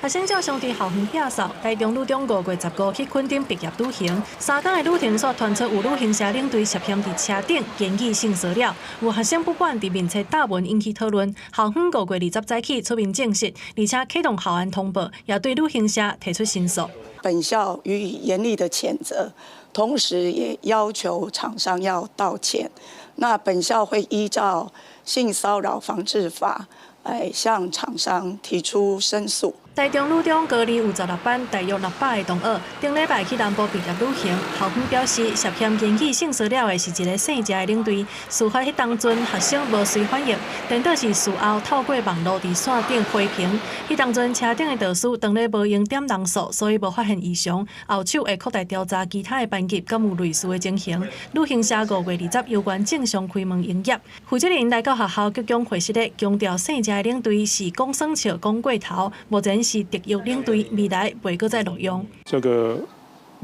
學生照常佇校園摒掃，台中女中5月15去墾丁畢業旅行，3工的旅程煞傳出有旅行社領隊涉嫌佇車頂言語性騷擾，有學生不滿佇面冊貼文引起討論。校方5月20早起出面證實，而且啟動校安通報，也對旅行社提出申訴。本校予以嚴厲的譴責，同時也要求廠商要道歉。那本校會依照性騷擾防治法，來向廠商提出申訴。台中女中高二有16班，大約600个同學，頂禮拜去南部畢業旅行。校方表示，涉嫌言語性騷擾的是一个姓謝的領隊。事發彼當陣，學生無隨反應，顛倒是事後透過網路佇線頂批評。彼當陣車頂的導師當咧無閒點人數，所以無發現異常。後手會擴大調查其他的班級，敢有類似的情形。旅行社5月20猶原正常開門營業。負責人來到學校急強會室咧，強調姓謝的領隊是講耍笑講過頭，目前是特約領隊，未來袂閣再錄用。這個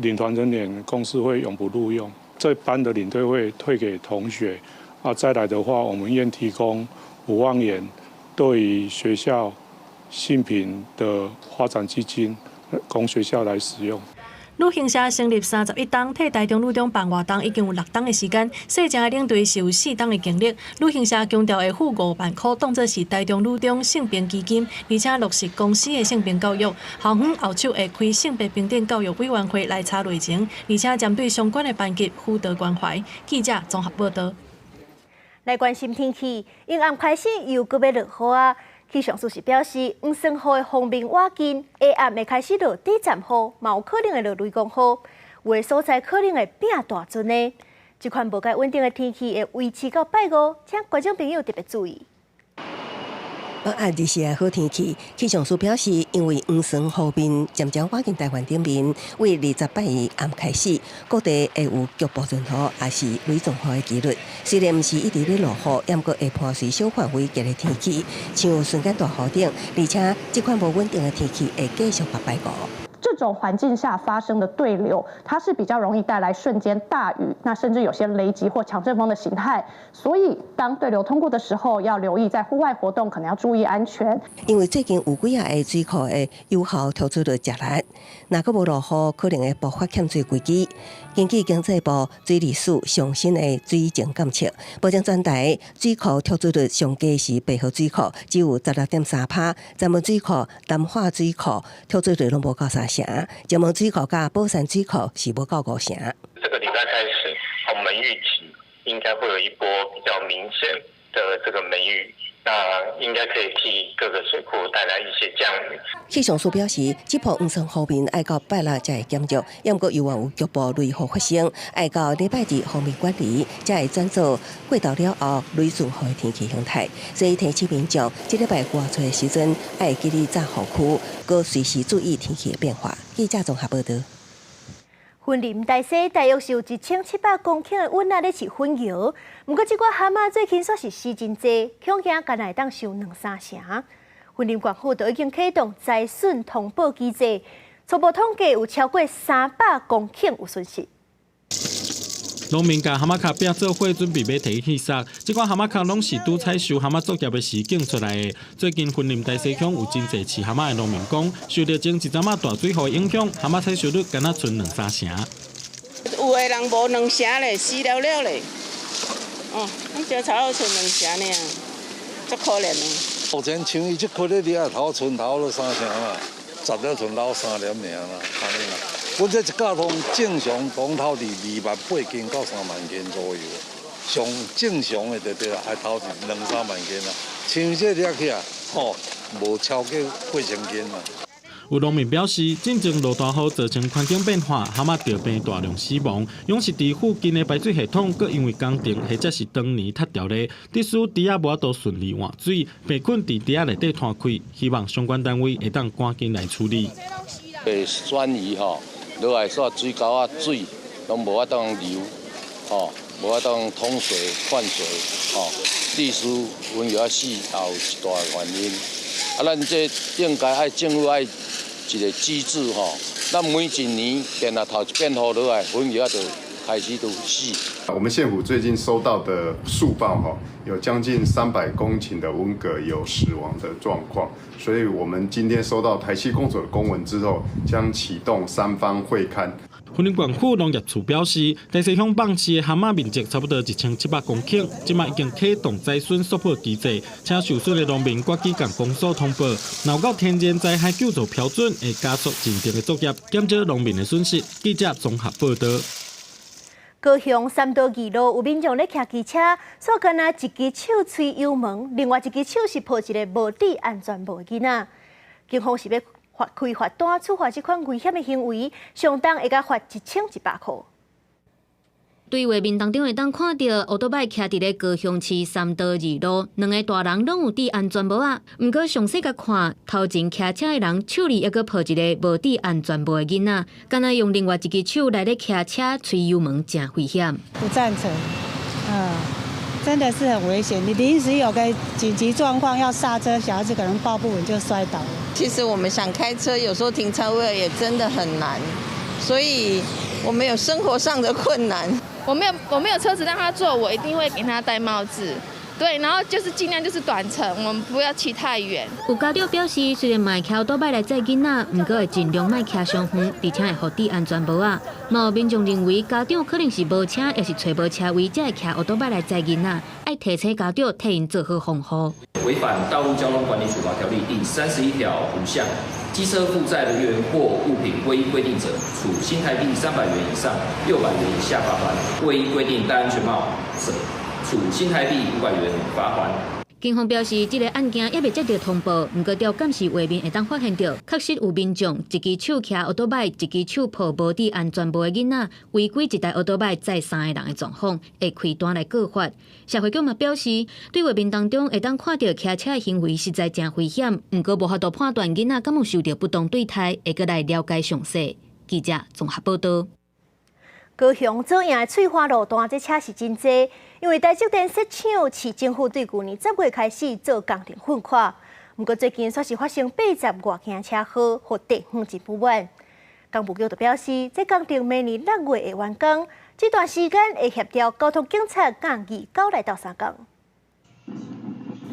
領團人員公司會永不錄用，這班的領隊會退給同學。啊，再來的話，我們願提供5萬元對於學校性平的發展基金，供學校來使用。旅行社成立31冬，替台中女中辦活動已經有6冬的時間。姓鄭的領隊是有4冬的經歷。旅行社強調會付5萬塊，當作是台中女中性平基金，而且落實公司的性平教育。校方後手會開性別平等教育委員會來查內情，而且針對相關的班級輔導關懷。記者綜合報導。來關心天氣，陰暗開始又閣欲落雨啊！氣象署是表示，黃酸雨的鋒面倚近，下暗會開始落短暫雨，嘛有可能會落雷公雨，有的所在可能會變大陣的。這款無蓋穩定的天氣會維持到拜五，請觀眾朋友特別注意。啊，日時的好天氣，氣象署表示，因為黃酸鋒面漸漸倚近台灣頂面，為20拜二暗開始，各地會有局部陣雨，抑是雷狀雨的機率。雖然毋是一直咧落雨，毋過會伴隨小範圍熱的天氣，像瞬間大雨等，而且這款無穩定的天氣會繼續到拜五。這種環境下發生的對流，它是比較容易帶來瞬間大雨，那甚至有些雷擊或強陣風的形態。所以當對流通過的時候，要留意在戶外活動可能要注意安全。因為最近有幾仔个水庫的有效抽出率誠力，若閣無落雨，可能會爆發欠水危機。根據經濟部水利署上新的水情監測，目前全台水庫抽出率上低是白河水庫，只有16.3%，三門水庫、南化水庫抽出率攏無夠三成，石門水庫佮寶山水庫是無夠五成。這個禮拜開始，我們預期應該會有一波比較明顯的這個梅雨，那應該可以替各個水庫帶來一些降雨。氣象署表示，這波黃酸鋒面愛到拜六才會減弱，毋過猶原有局部雷雨發生，愛到禮拜二鋒面轉離，才會轉做過渡了後雷陣雨的天氣形態。所以提醒民眾，這禮拜外出的時陣，愛記得紮雨靴，閣隨時注意天氣的變化。記者綜合報導。雲林大溪大約是有1700公頃的蘊仔咧飼粉蟯，毋過這寡蛤仔最近煞是死真濟，恐驚干焦會當收兩三成。雲林縣府都已經啟動災損通報機制，初步統計有超過300公頃有損失。農民共蛤仔殼拼做伙，準備欲提去殺。這款蛤仔殼攏是拄採收蛤仔作業的時揀出來的。最近雲林大溪鄉有真濟飼蛤仔的農民講，受著前一陣仔大水雨的影響，蛤仔採收率干焦賰兩三成。有的人無兩成咧，死了了咧。哦，攏只差不多賰兩成爾，足可憐的。目前像伊這塊咧，你也頭賰頭了三成啦，十粒賰老三粒爾啦，按呢啦。阮這一甲通正常講偷佇2萬8斤到3萬斤左右，上正常的就對啦，愛偷是兩三萬斤啦。像這掠起來，吼，無超過8000斤啦。有農民表示，進前落大雨造成環境變化，蛤仔著病大量死亡，養殖池附近的排水系統，閣因為工程或者是長年塌掉咧，致使池仔無法度順利換水，病菌佇池仔內底攤開，希望相關單位會當趕緊來處理。會酸魚吼，落來煞水溝仔水攏無法當流，吼，無法當通水換水，吼，致使粉蟯仔死也有一大原因。啊，咱這應該愛政府愛一個機制吼，咱每一年定定頭一變雨落來，粉蟯仔就開始都死。我們縣府最近收到的速報吼，有將近300公頃的文蛤有死亡的狀況，所以我們今天收到台西公所的公文之後，將啟動三方會勘。雲林縣府農業處表示，大溪鄉放飼的蛤仔面積差不多1700公頃，這馬已經啟動災損速報機制，請受損的農民趕緊共公所通報。若有夠天然災害救助標準，會加速認定的作業，減少農民的損失。記者綜合報導。高雄三多二路有民眾咧騎機車，煞干焦一支手催油門，另外一支手是抱一个無戴安全帽的囡仔。警方是欲罰開罰單處罰這款危險的行為，上重會共罰1100塊。對畫面當中會當看著，歐多擺徛佇咧高雄市三多二路，兩个大人攏有戴安全帽仔。毋過詳細共看，頭前騎車的人手裡猶閣抱一个無戴安全帽的囡仔，敢若用另外一支手來咧騎車催油門，誠危險。不贊成，嗯，真的是很危險。你臨時有個緊急狀況要剎車，小孩子可能抱不穩就摔倒了。其實我們想開車，有時候停車位也真的很難，所以我們有生活上的困難。我沒有車子讓他坐，我一定會給他戴帽子。對，然後就是盡量就是短程，我們不要騎太遠。有家長表示，雖然嘛會騎歐多擺來載囡仔，毋過會盡量莫騎傷遠，而且會予戴安全帽仔。嘛有民眾認為，家長可能是無車，抑是揣無車位，才會騎歐多擺來載囡仔，愛提醒家長替𪜶做好防護。違反《道路交通管理處罰條例》第31條5項，機車負載人員或物品未依規定者，處新台幣300元以上600元以下罰鍰；未依規定戴安全帽者，處新台幣500元罰鍰。警方表示，這个案件猶未接著通報，毋過調監視畫面會當發現著，確實有民眾一支手騎歐多擺，一支手抱無戴安全帽的囡仔，違規一台歐多擺載三個人的狀況，會開單來告發。社會局嘛表示，對畫面當中會當看著騎車的行為實在誠危險，毋過無法度判斷囡仔敢有受著不當對待，會閣來了解詳細。記者綜合報導。高雄左營的翠華路段這車是真濟，因為台積電設廠，市政府對舊年10月開始做工程訓寬。毋過最近煞是發生80外件車禍，予地方真不滿。工務局就表示，這工程明年6月會完工，這段時間會協調交通警察佮義交來鬥相共。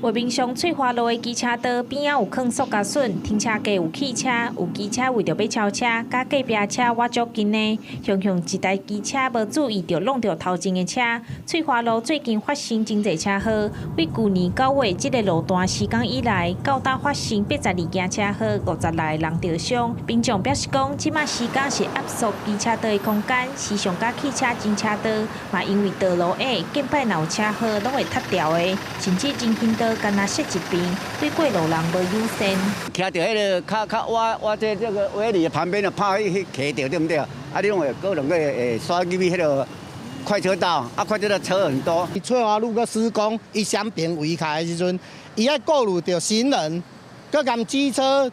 畫面上翠華路的機車道邊仔有囥塑膠筍，停車格有汽車，有機車為著欲超車，佮隔壁車倚足近的，雄雄一台機車無注意著挵著頭前的車。翠華路最近發生真濟車禍，對舊年9月這个路段施工以來，到今發生82件車禍，56个人著傷。民眾表示講，這馬施工是壓縮機車道的空間，時常佮汽車爭車道，嘛因為道路矮，近擺若有車禍攏會塌掉的，甚至人行道干焦設一邊，對過路人無友善。徛著彼个較較倚倚這個圍籬旁邊就拍彼彼徛著對毋對？啊，你攏會可能會煞入去彼个快車道，啊，快車道車很多。翠華路閣施工，伊雙邊圍開的時陣，伊愛顧慮著行人。閣含機車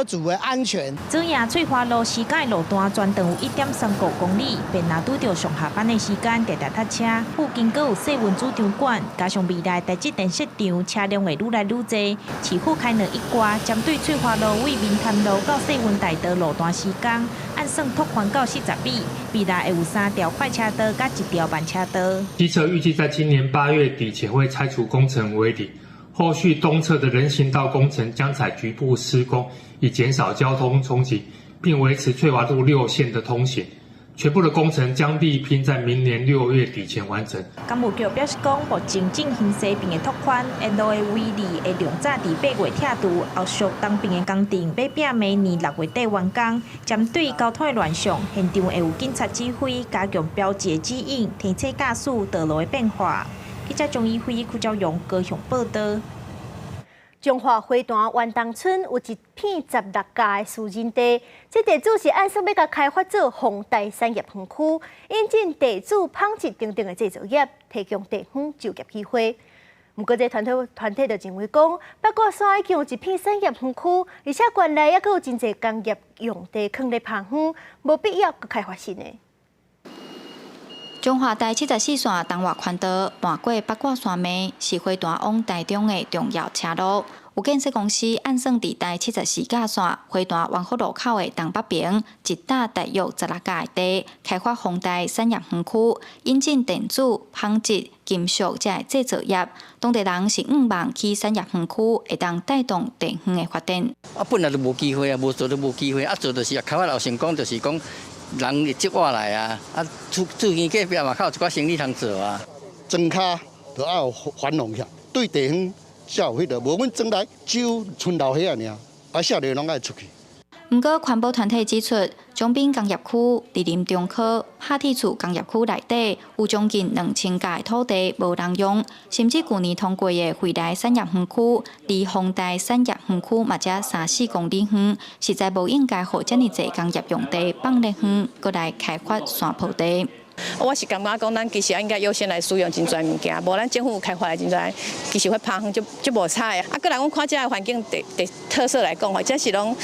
主的安全。左營翠華路施工路段全長有1.35公里，便若拄著上下班的時間，定定塞車。附近閣有世運主場館，加上未來台積電設廠，車輛會愈來愈濟。市府開兩億外，針對翠華路對民潭路到世運大道路段施工，按算拓寬到40米，未來會有3條快車道佮1條慢車道。機車預計在今年8月底前會拆除工程圍籬。後續東側的人行道工程將採局部施工，以減少交通衝擊，並維持翠華路6線的通行。全部的工程將力拼在明年6月底前完成。工務局表示講，目前進行西邊的拓寬，沿路的圍籬會量早佇8月拆除，後續東邊的工程欲拼明年6月底完工。針對交通的亂象，現場會有警察指揮，加強標誌的指引，提醒駕駛道路的變化。記者張怡輝、邱昭勇高雄報導。彰化花壇灣東村有一片16甲的私人地，這地主是按算欲共開發做宏大產業園區，引進地主紡織等等的製造業，提供地方就業機會。毋過，這團體就認為講，八卦山已經有一片產業園區，而且縣內猶閣有真濟工業用地囥咧拋荒，無必要閣開發新的。彰化台74線東外寬道橫過八卦山脈，是花壇往台中的重要車路。有建設公司按算佇台74甲線花壇元福路口的東北邊，一搭大約16甲的地，開發宏大產業園區，引進電子、紡織、金屬這製造業。當地人是向望起產業園區會當帶動地方的發展。啊，本來就無機會啊，無做就無機會，啊做就是啊，開發後成功就是講。人會接我來啊！啊，厝邊隔壁嘛，較有一寡生意通做啊。莊跤就愛有繁榮起來，對地方才有彼个。無阮莊內只有賰老歲仔爾，啊，少年攏愛出去。毋過，環保團體指出，長濱工業區、佇林中科、拍鐵厝工業區內底有將近2000甲的土地無人用，甚至舊年通過的惠來產業園區，離宏大產業園區嘛才3-4公里遠，實在無應該予遮爾濟工業用地放咧荒，閣來開發山坡地。我是感覺講，咱其實應該優先來使用真濟物件，無咱政府開發的真濟，其實會拋荒就就無彩的。啊，閣來阮看這个環境地地特色來講吼，這是攏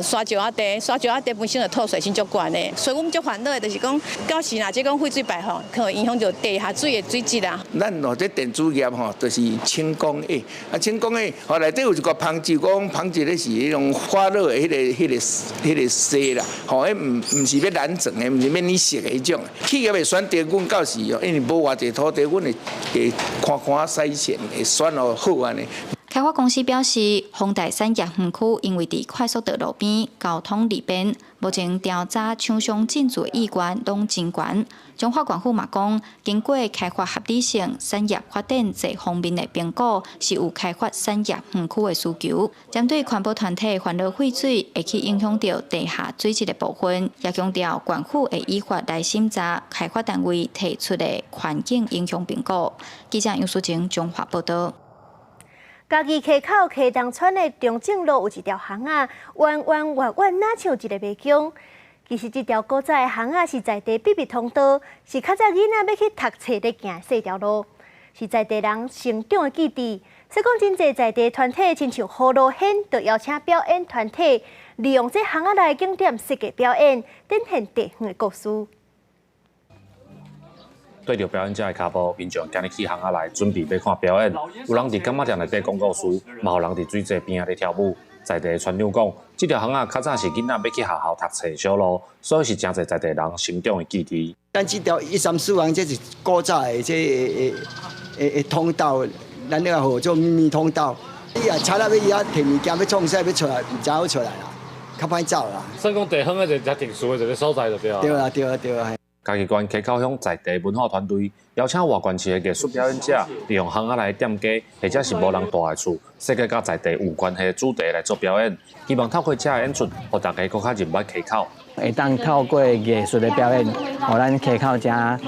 沙石仔地，沙石仔地本身就透水性足懸的，所以阮足煩惱的，就是講到時若這講廢水排放，可能影響著地下水的水質啊。咱哦這電子業吼，就是輕工業，啊輕工業吼內底有一個紡織，講紡織咧是彼種發熱的彼個絲啦，吼，彼毋是欲染妝的，毋是欲染色的彼種。企業會選擇阮到時哦，因為無偌濟土地，阮會看看篩選，會選予好按呢。開發公司表示，宏大產業園區因為佇快速道路邊，交通利便，目前調查廠商進駐的意願攏真懸。彰化縣府嘛講，經過開發合理性、產業發展這方面的評估，是有開發產業園區的需求。針對環保團體煩惱廢水會去影響著地下水質的部分，也強調縣府會依法來審查開發單位提出的環境影響評估。記者楊淑晴彰化報導。嘉義溪口溪東村的中正路有一條巷仔，彎彎彎彎，若像一个迷宮。其實這條古早的巷仔是在地秘密通道，是較早囡仔欲去讀冊咧行的細條路，是在地人成長的基地。所以講，真濟在地團體，親像何樂軒，就邀請表演團體，利用這巷仔內景點設計表演，展現地方的故事。對著表演者的跤步，民眾今日去巷仔內準備欲看表演。有人佇柑仔店內底講故事，嘛有人佇水濟邊仔咧跳舞。在地的村長講，這條巷仔較早是囡仔欲去學校讀冊的小路，所以是誠濟在地人成長的基地。咱這條一三四巷，這是古早的這个通道，咱那個號做秘密通道。你若賊仔欲去遐提物件，欲創啥欲出來，毋知影欲出來啦，較歹走啦。算講地方的一個特殊的一个所在就對啊。對啊，對啊，對啊。嘉義縣溪口鄉在地文化團隊邀請外縣市的藝術表演者，利用巷仔內店家或者是無人蹛的厝，設計佮在地有關係的主題來做表演，希望透過這个演出，予大家閣較認捌溪口。會當透過藝術的表演，予咱溪口遮啊，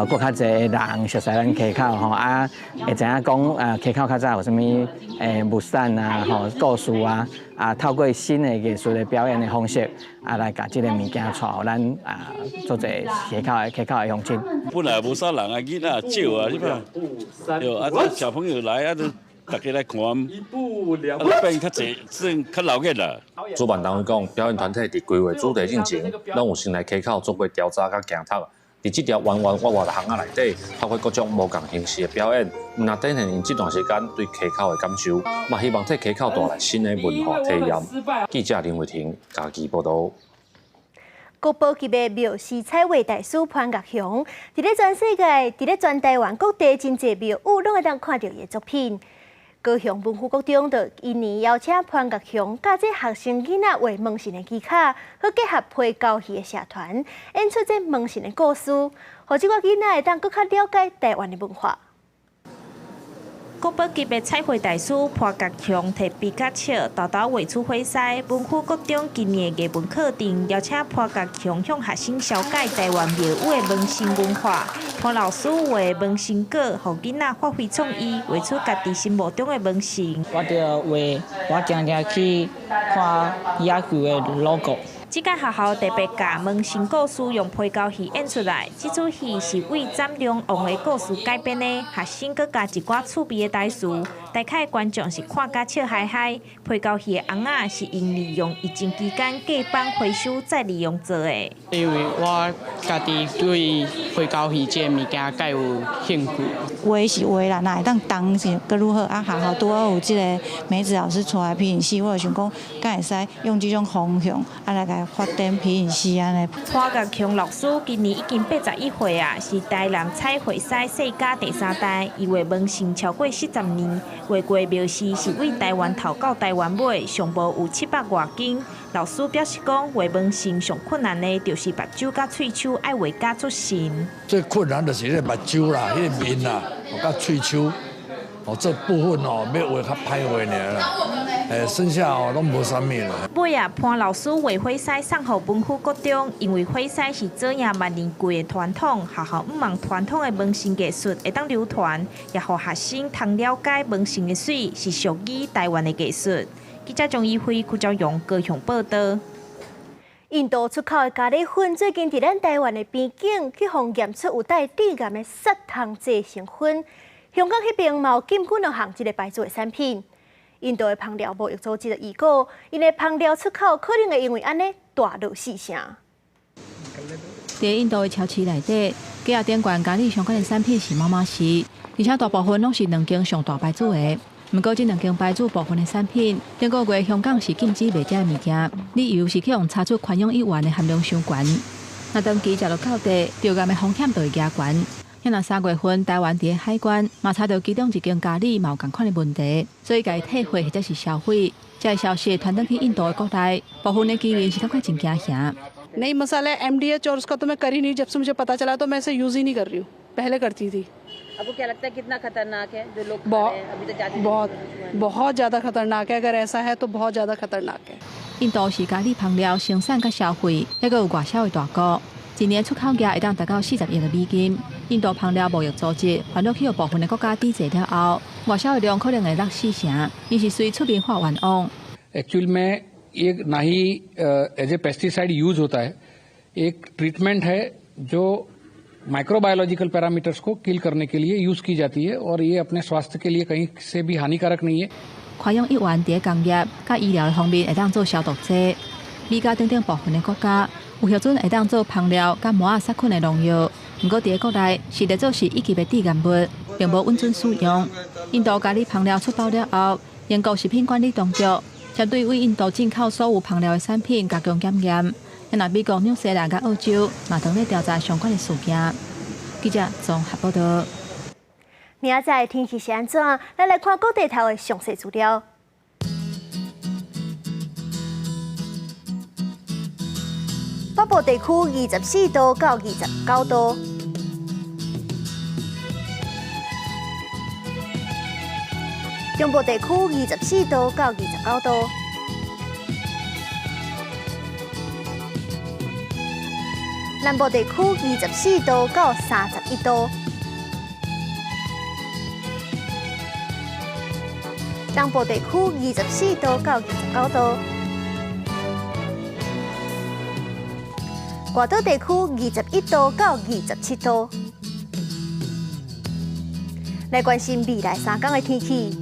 閣較濟人熟悉咱溪口吼啊，會知影講啊，溪口較早有啥物物產啊，吼故事啊，啊透過新的藝術的表演的方式啊，來共這个物件帶予咱啊，做者溪口的鄉親。本來無啥人啊，囡仔少啊，你看，對啊，小朋友來啊，都大家來看，啊，變較濟，算較鬧熱啦。主辦單位講，表演團體佇規劃主題進前，攏有先來溪口做過調查佮行讀。佇這條彎彎彎彎的巷仔內底，透過各種無仝形式的表演，毋但展現𪜶這段時間對溪口的感受，嘛希望替溪口帶來新的文化體驗。記者林慧婷嘉義報導。國寶級的廟師彩畫大師潘岳雄，佇咧全世界，佇咧全台灣各地真濟廟宇，攏會當看著伊的作品。高雄文富國中就今年邀請潘岳雄教這學生囡仔畫門神的技巧，閣結合皮膠戲的社團，演出這門神的故事，予這寡囡仔會當閣較了解台灣的文化。國寶級的彩繪大師潘岳雄提筆佮尺，沓沓畫出火獅。文富國中今年的藝文課程邀請潘岳雄向學生紹介台灣廟宇的門神文化。潘老師畫門神稿，予囡仔發揮創意，畫出家己心目中的門神。我著畫，我定定去看野球的 logo。這間學校特別共門神故事用皮膠戲演出來，這齣戲是為斬龍王的故事改編的，學生閣加一寡趣味的台詞，台下觀眾是看甲笑嗨嗨。皮膠戲的尪仔是𪜶利用疫情期間隔板回收再利用做的。因為我家己對皮膠戲這个物件較有興趣。畫是畫啦，若會當動是閣愈好。啊，學校拄好有這个梅子老師帶來皮影戲，我就想講，敢會使用這種方向啊來共發展皮影戲按呢。潘岳強老師今年已經81歲啊，是台南彩繪師世家第三代。伊畫門神超過40年，畫過廟寺是對台灣頭到台灣尾，上無有700外間。老師表示講，畫門神上困難的，就是目睭佮喙鬚愛畫甲出神。最困難就是彼个目睭啦，彼个面啦，佮喙鬚，哦，這部分哦，欲畫較歹畫爾啦。剩下哦攏無啥物啦。尾啊，潘老師畫火獅送予文富國中，因為火獅是左營萬年季的傳統，學校向望傳統的門神藝術會當流傳，也予學生通了解門神的媠是屬於台灣的藝術。記者張怡輝、柯昭榮高雄報導。印度出口的咖喱粉最近佇咱台灣的邊境去予驗出有帶致癌的殺蟲劑成分，香港彼邊嘛有禁禁兩項這个牌子的產品。印度的香料貿易組織就預告，𪜶的香料出口可能會因為按呢大落四成。佇印度的超市內底，架仔頂懸咖喱相關的產品是滿滿是，而且大部分攏是兩間上大牌子的。毋過，這兩間牌子部分的產品，頂個月香港是禁止賣這个物件，理由是去予查出環氧乙烷的含量傷懸。若長期食落到底，致癌的風險就會加懸。若3月份，台灣佇海關嘛查著其中一間咖喱嘛有仝款的問題，所以共伊退貨或者是銷毀。這个消息傳轉去印度的國內，部分的居民是感覺真驚嚇。 नहीं मसाला एमडीएच और उसका तो मैं कर ही नहीं, जब से मुझे पता चला तो मैं इसे यूज ही नहीं कर रही हूँ, पहले करती थी। आपको क्या लगता है कितना खतरनाक है जो लोग बहुत अभी तक जाते बहुत बहुत ज़्यादा खतरनाक है। अगर ऐसा है तो बहुत ज़्यादा खतरनाक है。印度是咖喱香料生產佮消費，抑閣有外銷的大國，一年出口額會當達到40億的美金。印度香料貿易組織還落去予部分的國家抵制了後，外銷的量可能會落四成，伊是隨出面發願望。 Actual में ये ना ही as a pesticide use होता है, एक ट्रीटमेंट है जो माइक्रोबायोलॉजिकल पैरामीटर्स को किल करने के लिए यूज की जाती है और ये अपने स्वास्थ्य के लिए कहीं से भी हानिकारक नहीं है。環氧乙烷佇工業佮醫療的方面會當做消毒劑。美加等等部分的國家有核准會當做香料佮麻仔殺菌的農藥，毋過佇國內是列做是一級的致癌物，並無允准使用。印度咖喱香料出包了後，英國食品管理當局針對對印度進口所有香料的產品加強檢驗。若美國、紐西蘭佮澳洲嘛當咧調查相關的事件。記者綜合報道。明仔載天氣是按怎？咱來看各地頭的詳細資料。北部地區24度到29度，中部地區24度到29度，南部地區24度到31度，東部地區24度到29度。外島地區21度到27度。來關心未來3天的天氣。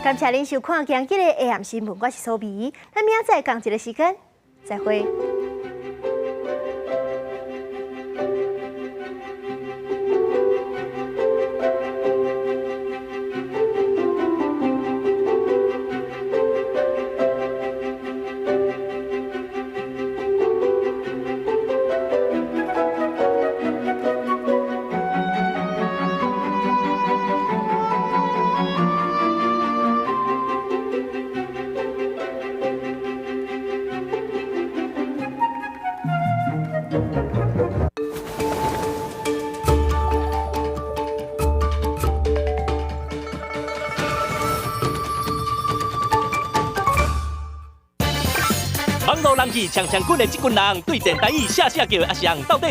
感謝您收看今日的 AM 新聞，我是蘇美。咱明仔載仝一个時間，再會。網路人氣強強滾的這群人，對戰台語寫寫叫的阿翔，到底